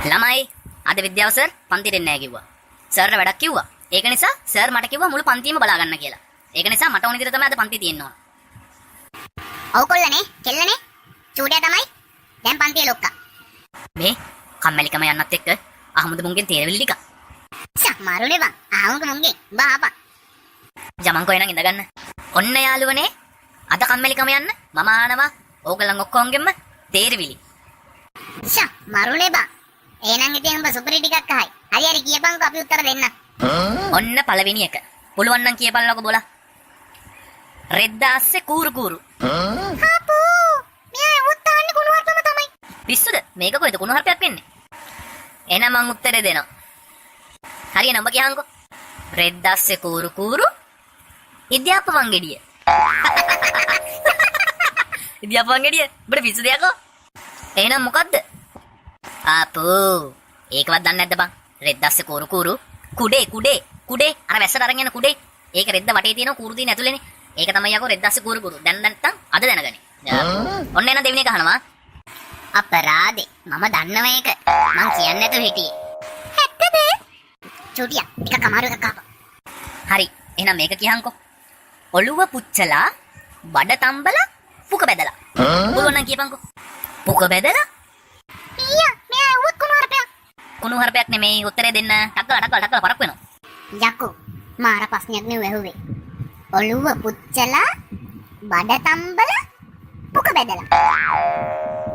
ළමයි, අද විද්‍යාව සර් පන්තියට එන්නේ නැහැ කිව්වා. සර්ට වැඩක් කිව්වා. ඒක නිසා සර් මට කිව්වා මුළු පන්තියම බලා ගන්න කියලා. ඒක නිසා මට ඕන විදිහට තමයි අද පන්තිය තියෙන්න ඕන. ඔව් කොල්ලනේ, කෙල්ලනේ. චූටියා තමයි දැන් පන්තියේ ලොක්කා. මේ කම්මැලිකම යන්නත් එක්ක අහමුද මුන්ගෙන් තේරවිලි ටික. ෂා, මරුනේ බං. අහමුක මුන්ගෙන්. උඹ ආපන්. ජමන්කෝ, එහෙනම් ඉඳ ගන්න. ඔන්න යාළුවනේ, අද කම්මැලිකම යන්න මම අහනවා ඕගොල්ලන් ඔක්කොන්ගෙන්ම තේරවිලි. ෂා, මරුනේ බං. එහෙනම් ඉතින් උඹ සුපිරි ටිකක් අහයි. හරි හරි, කියපන්කෝ, අපි උත්තර දෙන්න. ඔන්න පළවෙනි එක. පුළුවන් නම් කියපල්ලකෝ බොලා. රෙද්ද අස්සේ කූරු කූරු. හපෝ! මෙයා ඇව්වොත් අහන්නේ කුණු හarpම තමයි. පිස්සුද? මේක කොහෙද කුණු හarpයක් වෙන්නේ? එහෙනම් මං උත්තරේ දෙනවා. හරිය නම්බ කියහන්කෝ. රෙද්ද අස්සේ කූරු කූරු ඉදියාප්ප වංගෙඩිය. ඉදියාප්ප වංගෙඩිය. උඹට පිස්සු දෙයක්කෝ? එහෙනම් මොකද්ද? ආපෝ, ඒකවත් දන්නේ නැද්ද බං? රෙද්ද අස්සේ කූරු කූරු කුඩේ, කුඩේ, කුඩේ. අර වැස්සට අරන් යන කුඩේ. ඒක රෙද්ද වටේ තියෙන කූරු තියෙන ඇතුලේනේ. ඒක තමයි යකෝ රෙද්ද අස්සේ කූරු කූරු. දැන් නැත්තම් අද දැනගනි. ඔන්න එහෙනම් දෙවෙනි එක අහනවා. අපරාදේ, මම දන්නවා ඒක. මං කියන්නේ නැතුව හිටියේ. ඇත්තද? චූටියා, ටිකක් අමාරු එකක් අහපන්. හරි, එහෙනම් මේක කියහන්කෝ. ඔළුව පුච්චලා, බඩ තම්බලා, පුක බැදලා. පුළුවන් නම් කියපන්කෝ. පුක බැදලා. ඊයා, මෙයා ඇව්වොත් කුණු හarpයක්. කුණු හarpයක් නෙමෙයි. උත්තරේ දෙන්න. ටක් ගාලා, ටක් ගාලා, ටක් ගාලා, පරක් වෙනවා. යකෝ, මාර ප්‍රශ්නයක් නෙවෙයි ඇහුවේ. ඔළුව පුච්චලා, බඩ තම්බලා, පුක බැදලා.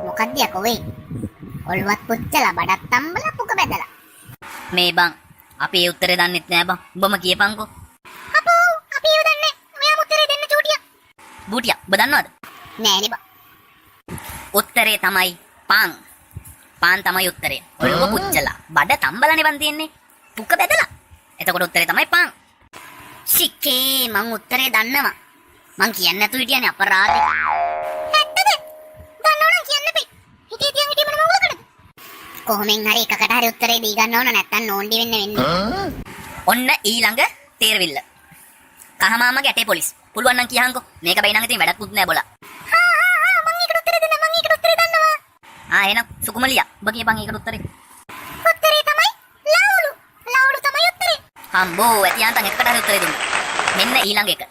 මොකද්ද යකෝ වෙයි? ඔළුවත් පුච්චලා, බඩත් තම්බලා, පුක බැදලා. මේ බං, අපි ඒ උත්තරේ දන්නෙත් නෑ බං. උඹම කියපන්කෝ. අපෝ, අපි ඒව දන්නේ. ඔයාම උත්තරේ දෙන්න චූටියා. බූටියා, උඹ දන්නවද? නෑනේ බං. උත්තරේ තමයි පාන්. පාන් තමයි උත්තරේ. ඔළුව පුච්චලා, බඩ තම්බලානේ බං තියෙන්නේ. පුක බැදලා. එතකොට උත්තරේ තමයි පාන්. සික්කේ, මං උත්තරේ දන්නවා. මං කියන්නේ නැතුව හිටියනේ, අපරාධේ. ඇත්තද? දන්නවනම් කියන්න බෑ. හිතේ තියන් හිටියේ මොන මගුලකටද? කොහොමෙන් හරි එකකට හරි උත්තරේ දී ගන්න ඕන, නැත්තම් නෝන්ඩි වෙන්න වෙන්නේ. ඔන්න ඊළඟ තේරවිල්ල. කහමාමගේ ඇටේ පොලිස්. පුළුවන් නම් කියහන්කෝ. මේක බැයි නම් ඉතින් වැඩකුත් නෑ බොලා. හා හා හා, මං ඒකට උත්තරේ දෙන්න, මං ඒකට උත්තරේ දන්නවා. ආ, එහෙනම් සුකුමලියා, ඔබ කියපන් ඒකට උත්තරේ. උත්තරේ තමයි ලවුලු. ලවුලු තමයි උත්තරේ. හම්බෝ, ඇති යාන්තම් එකකට හරි උත්තරේ දුන්නා. මෙන්න ඊළඟ එක.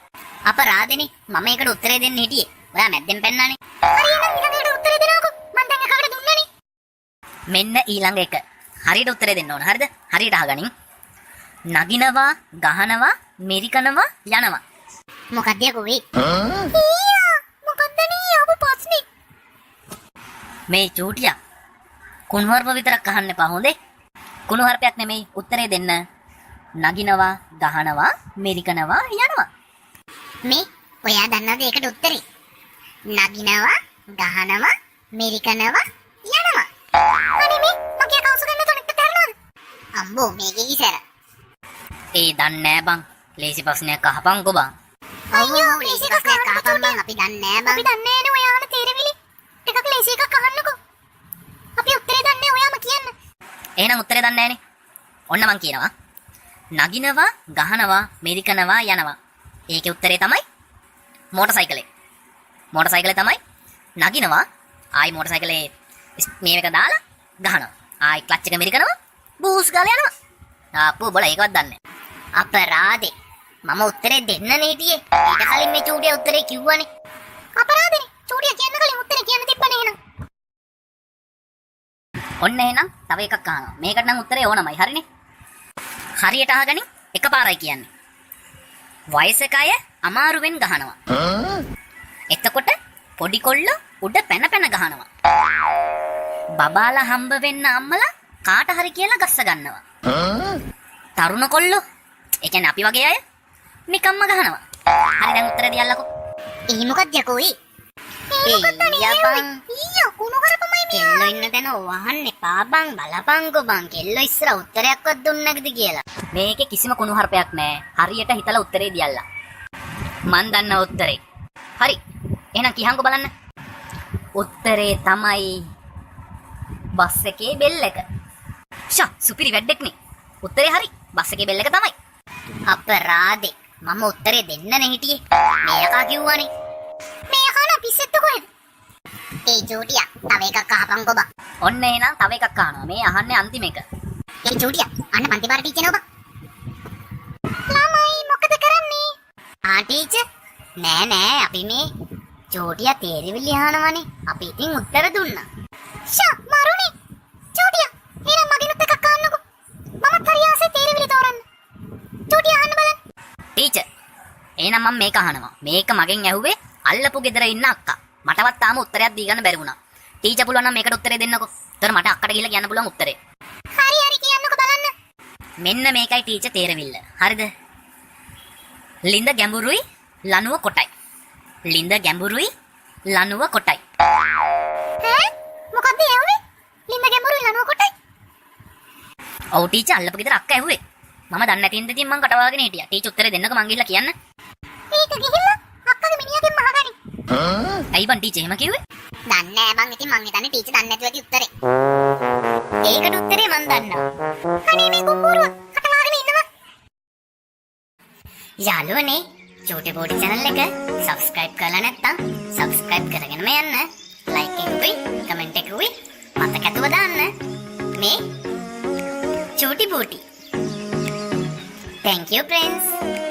අපරාධනේ, මම ඒකට උත්තරේ දෙන්න හිටියේ. ඔයා මැද්දෙන් පැන්නානේ. හරි, එහෙනම් ඊළඟ එකට උත්තරේ දෙනවකෝ. මං දැන් එකකට දුන්නානේ. මෙන්න ඊළඟ එක. හරියට උත්තරේ දෙන්න ඕන. හරිද? හරියට අහගනින්. නගිනවා, ගහනවා, මෙරිකනවා, යනවා. මොකද්ද යකෝ වෙයි? ඊයා, මොකද්ද නේ ආපු ප්‍රශ්නේ? මේ චූටියා, කුණුහරුප විතරක් අහන්න එපා හොඳේ. කුණුහරුපයක් නෙමෙයි, උත්තරේ දෙන්න. නගිනවා, ගහනවා, මෙරිකනවා, යනවා. මේ ඔයා දන්නවද ඒකට උත්තරේ? නගිනවා, ගහනවා, මෙරිකනවා, යනවා. අනේ මේ මගේ කවුස ගන්න තොනෙක් තැරනවද? අම්බෝ, මේකේ කිසර. ඒ දන්නේ නෑ බං. ලේසි ප්‍රශ්නයක් අහපන්කෝ බං. අයියෝ, ලේසි ප්‍රශ්නයක් අහපන් බං, අපි දන්නේ නෑ බං. අපි දන්නේ නෑනේ ඔයා අහන තේරවිලි. ටිකක් ලේසි එකක් අහන්නකෝ. අපි උත්තරේ දන්නේ, ඔයාම කියන්න. එහෙනම් උත්තරේ දන්නේ නෑනේ. ඔන්න මං කියනවා. නගිනවා, ගහනවා, මෙරිකනවා, යනවා. ඒකේ උත්තරේ තමයි මෝටර් සයිකලේ. මෝටර් සයිකලේ තමයි නගිනවා, ආයි මෝටර් සයිකලේ මේ එක දාලා ගහනවා. ආයි ක්ලච් එක මෙරිකනවා, බූස් ගාලා යනවා. ආප්පෝ, බොලා ඒකවත් දන්නේ නෑ. අපරාධේ. මම උත්තරේ දෙන්නනේ හිටියේ. ඊට කලින් මේ චූටිය උත්තරේ කිව්වනේ. අපරාධනේ. චූටිය කියන්න කලින් උත්තරේ කියන්න තිබ්බනේ එහෙනම්. ඔන්න එහෙනම් තව එකක් අහනවා. මේකට නම් උත්තරේ ඕනමයි. හරිනේ? හරියට අහගනින්, එකපාරයි කියන්නේ. වයසක අය අමාරුවෙන් ගහනවා. එතකොට පොඩි කොල්ලෝ උඩ පැන පැන ගහනවා. බබාලා හම්බ වෙන්න අම්මලා කාට හරි කියලා ගස්ස ගන්නවා. තරුණ කොල්ලෝ, ඒ කියන්නේ අපි වගේ අය නිකම්ම ගහනවා. හරි, දැන් උත්තර දියල්ලකෝ. ඒ මොකක්ද යකෝ ඒ? ඒ යපන්. ඊයා, කුණු කරපමයි මෙයා. කෙල්ලෝ ඉන්න තැන වහන්න එපා බං, බලපංකෝ බං, කෙල්ලෝ ඉස්සර උත්තරයක්වත් දුන්නකද කියලා. මේකේ කිසිම කුණු හarpයක් නෑ. හරියට හිතලා උත්තරේ දියල්ලා. මන් දන්න උත්තරේ. හරි. එහෙනම් කියහන්කෝ බලන්න. උත්තරේ තමයි බස් එකේ බෙල් එක. ෂා, සුපිරි වැඩක් නේ. උත්තරේ හරි. බස් එකේ බෙල් එක තමයි. අපරාධේ, මම උත්තරේ දෙන්නනේ හිටියේ. මේ යකා කිව්වනේ. මේ යකා නම් පිස්සෙත්ද කොහෙද? ඒ චූටියා, තව එකක් අහපන්කෝ බා. ඔන්න එහෙනම් තව එකක් අහනවා. මේ අහන්නේ අන්තිම එක. ඒ චූටියා, අන්න පන්ති පාර ටීචර් එනවා බා. ළමයි, මොකද කරන්නේ? ආ ටීචර්, නෑ නෑ, අපි මේ චූටියා තේරවිලි අහනවනේ. අපි ඉතින් උත්තර දුන්නා. ෂා මරුනේ. චූටියා, එහෙනම් මගෙනුත් එකක් අහන්නකෝ. මමත් හරි ආසයි තේරවිලි තෝරන්න. චූටියා, අහන්න බලන්න. ටීචර්, එහෙනම් මම මේක අහනවා. මේක මගෙන් ඇහුවේ අල්ලපු ගෙදර ඉන්න අක්කා. මටවත් තාම උත්තරයක් දී ගන්න බැරි වුණා. ටීචර්, පුළුවන් නම් මේකට උත්තරේ දෙන්නකෝ. ඒතර මට අක්කට ගිහලා කියන්න පුළුවන් උත්තරේ. හරි හරි, කියන්නකෝ බලන්න. මෙන්න මේකයි ටීචර් තේරවිල්ල. හරිද? ලිඳ ගැඹුරුයි ලනුව කොටයි. ලිඳ ගැඹුරුයි ලනුව කොටයි. ඈ, මොකද්ද ඇහුවේ? ලිඳ ගැඹුරුයි ලනුව කොටයි. ඔව් ටීචර්, අල්ලපු ගෙදර අක්කා ඇහුවේ. මම දන්නේ නැති හින්දා ඉතින් මං කටවාගෙන හිටියා. ටීචර්, උත්තරේ දෙන්නකෝ මං ගිහිල්ලා කියන්න. ඒක ගිහිල්ලා අක්කගේ මිනිහගෙන් අහගනි. ඇයි බං ටීචර් එහෙම කිව්වේ? දන්නේ නෑ බං. ඉතින් මං හිතන්නේ ටීචර් දන්නේ නැතුව ඇති උත්තරේ. ඒකට උත්තරේ මං දන්නවා. අනේ මේ කුඹුරුව කටවාගෙන ඉන්නවා. යාළුවනේ, චූටි බෝඩි channel එක subscribe කරලා නැත්නම් subscribe කරගෙනම යන්න. Like එකකුයි comment එකකුයි මතක ඇතුව දාන්න. මේ චූටි බෝටි. Thank you, friends.